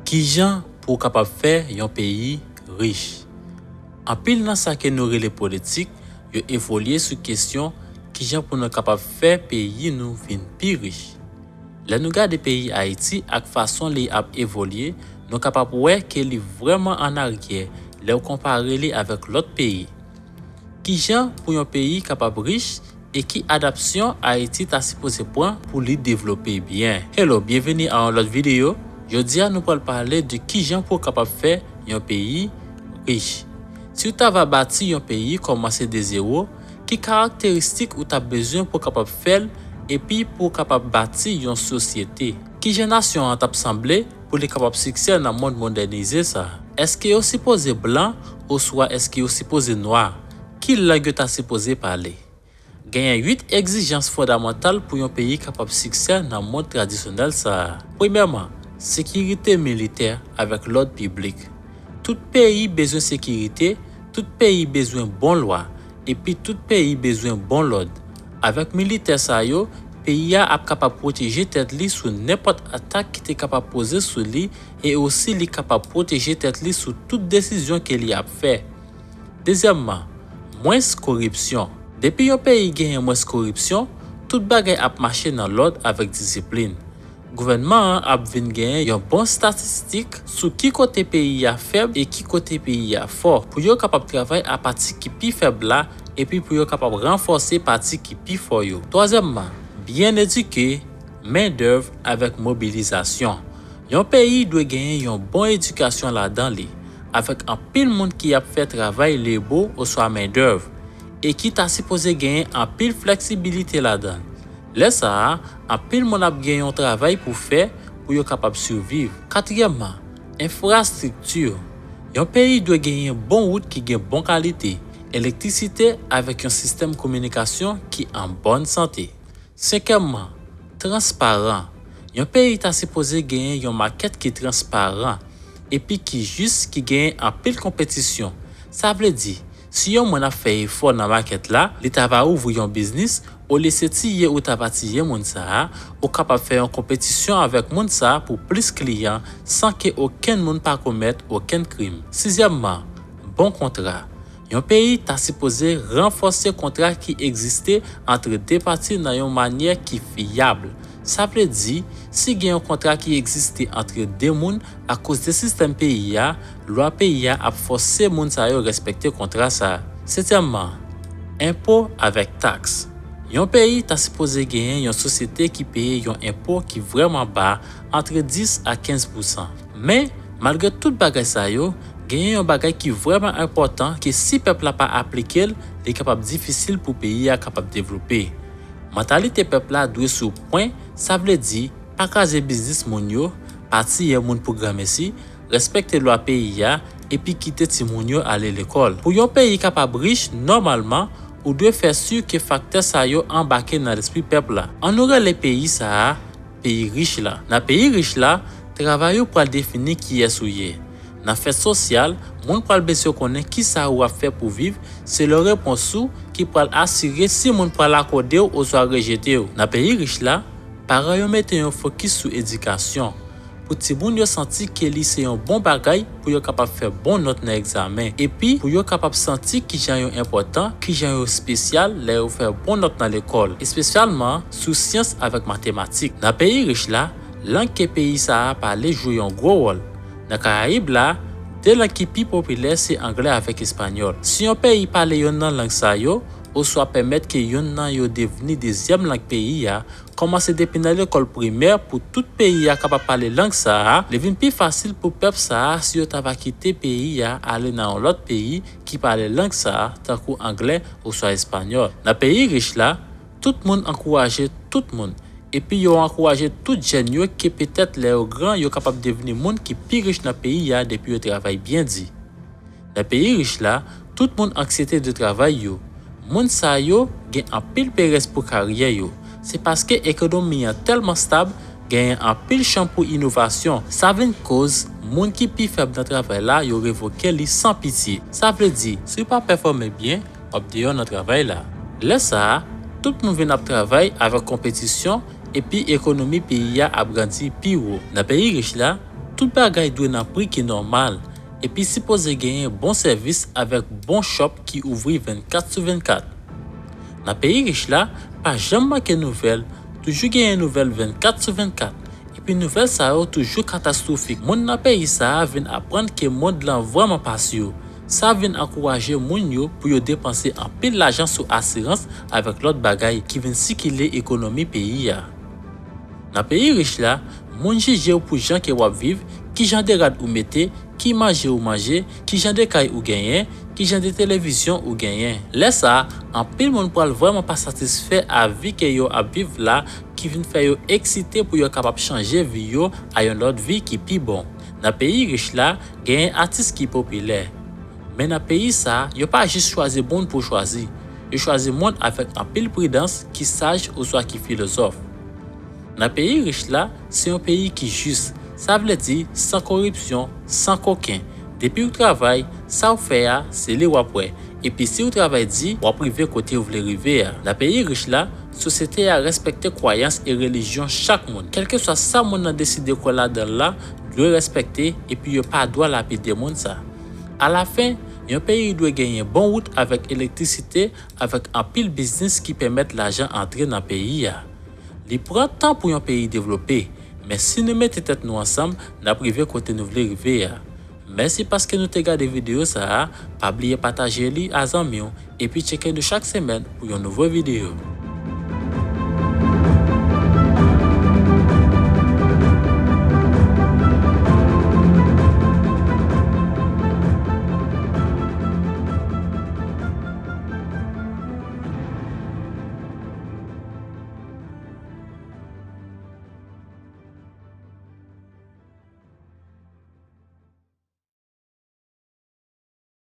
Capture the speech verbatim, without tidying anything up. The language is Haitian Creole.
Kijan pou w kapab fè yon peyi rich? Anpil nan sa ke nou rele politik, yo evolye sou kesyon kijan pou nou kapab fè peyi nou vin pi rich. Lè nou gade peyi Ayiti ak fason li ap evolye, nou kapab wè ke li vrèman an aryè lè w konpare li avèk lòt peyi. Kijan pou yon peyi kapab rich e ki adapsyon Ayiti ta sipoze pran pou li devlope byen? Hello, byenveni a yon lòt videyo. Jodi a nou pral pale de kijan pou w kapab fè yon peyi rich. Si w ta va bati yon peyi kòmanse de zewo, ki karakteristik ou ta bezwen pou w kapab fè l epi pou w kapab bati yon sosyete? Kijan nasyon an t ap sanble pou li kapab siksè nan mond modènize sa a? Èske yo sipoze blan oswa èske yo sipoze nwa? Ki lang yo ta sipoze pale? Genyen uit egzijans fondamantal pou yon peyi kapab siksè nan mond tradisyonèl sa a. Premyèman, sekirite militè avèk lòd piblik. Tout peyi bezwen sekirite, tout peyi bezwen bon lwa, epi tout peyi bezwen bon lòd. Avèk militè sa yo, peyi a ap kapab pwoteje tèt li sou nenpòt atak ki te kapab poze sou li e osi li kapab pwoteje tèt li sou tout desizyon ke li ap fè. Dezyèmman, mwens koripsyon. Depi yon peyi genyen mwens koripsyon, tout bagay ap mache nan lòd avèk disiplin. Gouvènman an ap vin genyen yon bon estatistik sou ki kote peyi a fèb e ki kote peyi a fò, pou yo kapab travay a pati ki pi fèb la epi pou yo kapab ranfòse pati ki pi fò yo. Twazyèmman, byen edike, mendèv avèk mobilizasyon. Yon peyi dwe genyen yon bon edikasyon ladan li, avèk anpil moun ki ap fè travay lebo oswa mendèv, e ki ta sipoze genyen anpil fleksibilite ladan l. Lè sa a, anpil moun ap gen yon travay pou fè pou yo kapab siviv. Katriyèmman, enfrastrikti. Yon peyi dwe genyen bon wout ki gen bon kalite, elektrisite avèk yon sistèm kominikasyon ki an bòn sante. Senkyèmman, transparan. Yon peyi ta sipoze genyen yon makèt ki transparan, epi ki jis, ki genyen anpil konpetisyon. Sa vle di, si yon moun ap fè efò nan makèt la, li ta va ouvri yon biznis, olye se tiye ou ta va tiye moun sa a, ou kapab fè yon konpetisyon avèk moun sa a pou plis kliyan san ke okenn moun pa komèt okenn krim. Sizyèmman, bon kontra. Yon peyi ta sipoze ranfòse kontra ki egziste ant de pati nan yon manyè ki fiyab. Sa vle di, si gen yon kontra ki egziste ant de moun, akoz de sistèm peyi a, lwa peyi a ap fòse moun sa yo respekte kontra sa a. Setyèmman, enpo avèk taks. Yon peyi ta sipoze genyen yon sosyete ki peye yon enpo ki vrèman ba, ant dis a kenz pousan. Men, malgre tout bagay sa yo, genyen yon bagay ki vrèman enpòtan ke si pèp la pa aplike l, li kapab difisil pou peyi a kapab devlope. Mantalite pèp la dwe sou pwen, sa vle di, pa kraze biznis moun yo, pa tiye moun pou granmesi, respekte lwa peyi a, epi kite timoun yo ale lekòl. Pou yon peyi kapab rich, nòmalman, ou dwe fè si ke faktè sa yo anbake nan lespri pèp la. Ann nou rele peyi sa a peyi rich la. Nan peyi rich la, travay ou pral defini kiyès ou ye. Nan fèt sosyal, moun pral bezwen konnen kisa ou ap fè pou viv, se lè repons ou ki pral asire si moun pral akòde w oswa rejete w. Nan peyi rich la, paran yo mete yon fokis sou edikasyon, pou timoun yo santi ke li se yon bon bagay pou yo kapab fè bon nòt nan egzamen, epi pou yo kapab santi kijan yo enpòtan, kijan yo espesyal lè yo fè bon nòt nan lekòl, espesyalman sou syans avèk matematik. Nan peyi rich la, lang ke peyi sa a pale jwe yon gwo wòl. Nan Karayib la, de lang ki pi popilè se anglè avèk espanyòl. Si yon peyi pale yonn nan lang sa yo, oswa pèmèt ke yonn nan yo devni dezyèm lang peyi a, kòmanse depi nan lekòl primè pou tout peyi a kapab pale lang sa a, li vin pi fasil pou pèp sa a si yo ta va kite peyi a ale nan yon lòt peyi ki pale lang sa a, tankou anglè oswa espanyòl. Nan peyi rich la, tout moun ankouraje tout moun, epi yo ankouraje tout jèn yo ke petèt lè yo gran yo kapab devni moun ki pi rich nan peyi a depi yo travay byen di. Nan peyi rich la, tout moun anksiyete de travay yo. Moun sa yo gen anpil perèz pou karyè yo. Se paske ekonomi an tèlman stab, genyen anpil chan pou inovasyon. Sa vin koz moun ki pi fèb nan travay la yo revoke li san pitye. Sa vle di, si w pa pèfòme byen, w ap deyò nan travay la. Lè sa a, tout moun vin ap travay avèk konpetisyon epi ekonomi peyi a ap grandi pi wo. Nan peyi rich la, Tout bagay dwe nan pri ki nòmal, epi sipoze genyen bon sèvis avèk bon shop ki ouvri vennkat sou vennkat. Nan peyi rich la, pa janm manke nouvèl, toujou genyen nouvèl vennkat sou vennkat, epi nouvèl sa yo toujou katastwofik. Moun nan peyi sa a vin aprann ke mond lan vrèman pa si yo. Sa vin ankouraje moun yo pou yo depanse anpil lajan sou asirans avèk lòt bagay ki vin sikile ekonomi peyi a. Nan peyi rich la, moun jije w pou jan ke w ap viv, ki jan de rad ou mete, ki manje ou manje, ki jan de kay ou genyen, ki jan de televizyon ou genyen. Lè sa a, anpil moun pral vrèman pa satisfè a vi ke yo ap viv la, ki vin fè yo eksite pou yo kapab chanje vi yo a yon lòt vi ki pi bon. Nan peyi rich la, genyen atis ki popilè. Men nan peyi sa a, yo pa jis chwazi moun pou chwazi. Yo chwazi moun avèk anpil pridans, ki saj oswa ki filozòf. Nan peyi rich la, se yon peyi ki jis. Sa vle di san koripsyon, san koken. Depi w travay, sa w fè a, se li w ap wè. Epi si w travay di, w ap rive kote w vle rive a. Nan peyi rich la, sosyete a respekte kwayans e relijyon chak moun. Kèlkeswa sa moun nan deside kwè ladan l la, dwe respekte epi yo pa dwa lapide moun sa. Alafen, yon peyi dwe genyen bon wout avèk elektrisite, avèk anpil biznis ki pèmèt lajan antre nan peyi a. Li pran tan pou yon peyi devlope, men si nou mete tèt nou ansanm, n ap rive kote nou vle rive a. Mèsi paske nou te gade videyo sa a, pa bliye pataje li a zanmi w, epi tcheke nou chak semèn pou yon nouvo videyo.